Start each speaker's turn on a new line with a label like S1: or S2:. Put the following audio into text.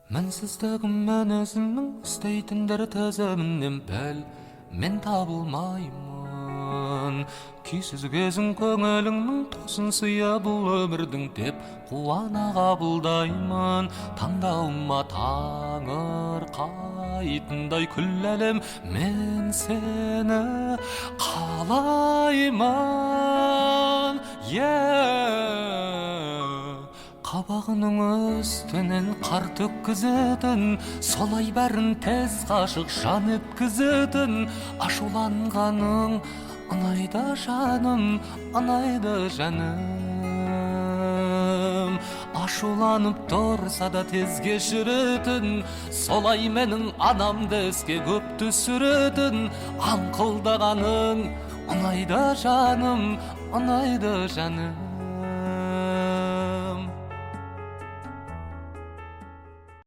S1: Мінсіздігім мінезімнің істейтіндер тізімінен пәл мен табылмаймын. Күйсіз кезің көңіліңнің тосын сыйы бұл өмірдің деп қуана қабылдаймын. Таңдауыма таңырқайтындай күллі әлем мен сені қалаймын. Yeah! Қабағының үстінен қар төккізетін, солай бәрін тез ғашық жан еткізетін. Ашуланғаның ұнайды, жаным, ұнайды, жаным. Ашуланып тұрса да тез кешіретін, солай менің анамды еске көп түсіретін. Аңқылдағаның ұнайды, жаным, ұнайды, жаным.